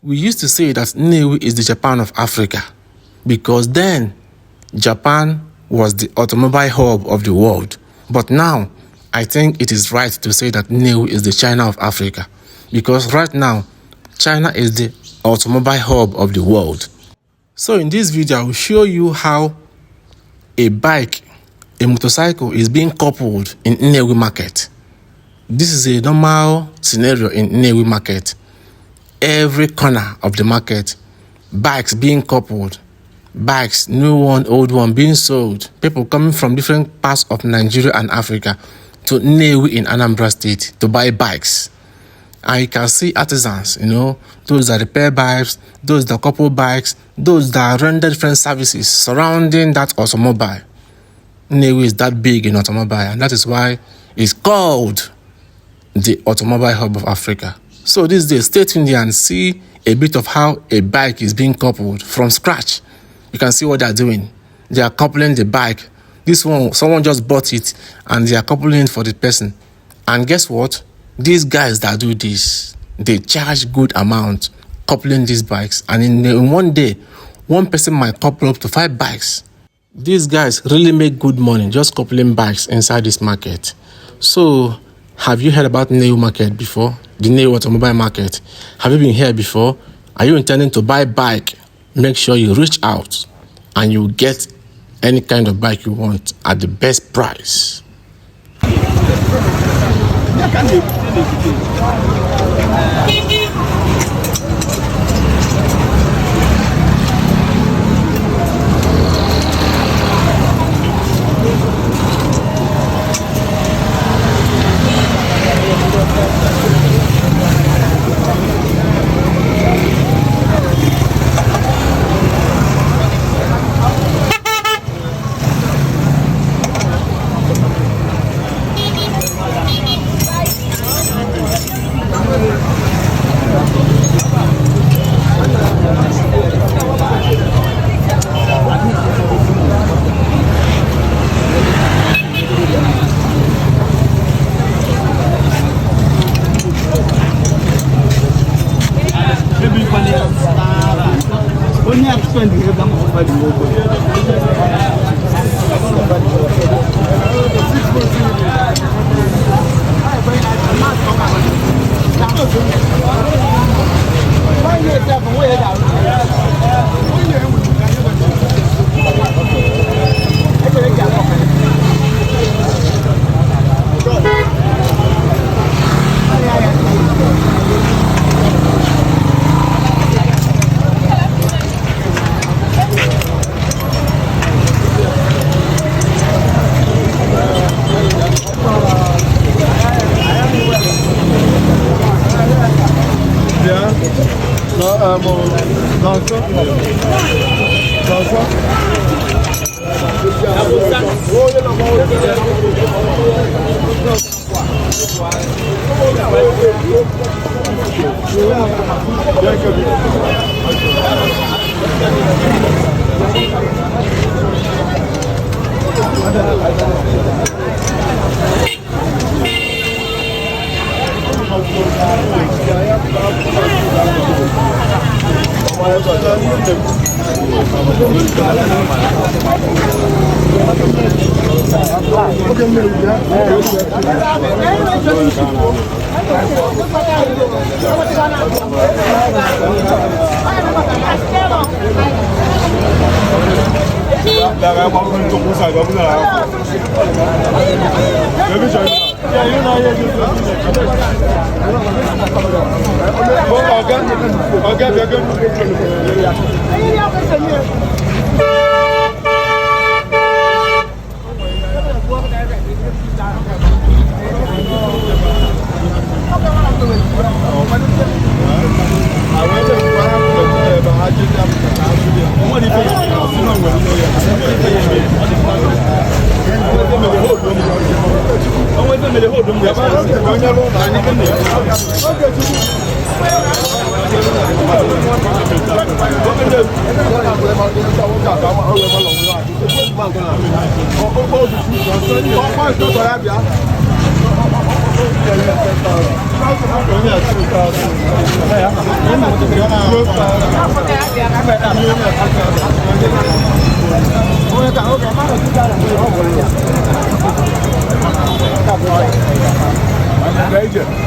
We used to say that Nnewi is the Japan of Africa because then Japan was the automobile hub of the world. But now, I think it is right to say that Nnewi is the China of Africa because right now, China is the automobile hub of the world. So in this video, I will show you how a motorcycle is being coupled in Nnewi market. This is a normal scenario in Nnewi market. Every corner of the market, bikes being coupled, bikes, new one, old one being sold. People coming from different parts of Nigeria and Africa to Nnewi in Anambra State to buy bikes. And you can see artisans, those that repair bikes, those that couple bikes, those that render different services surrounding that automobile. Nnewi is that big in automobile, and that is why it's called the automobile hub of Africa. So this day, stay tuned here and see a bit of how a bike is being coupled from scratch. You can see what they are doing. They are coupling the bike. This one, someone just bought it and they are coupling it for the person. And guess what? These guys that do this, they charge good amount coupling these bikes. And in one day, one person might couple up to 5 bikes. These guys really make good money just coupling bikes inside this market. So, have you heard about Nnewi market before? The Nnewi automobile market. Have you been here before? Are you intending to buy a bike? Make sure you reach out and you get any kind of bike you want at the best price. Major.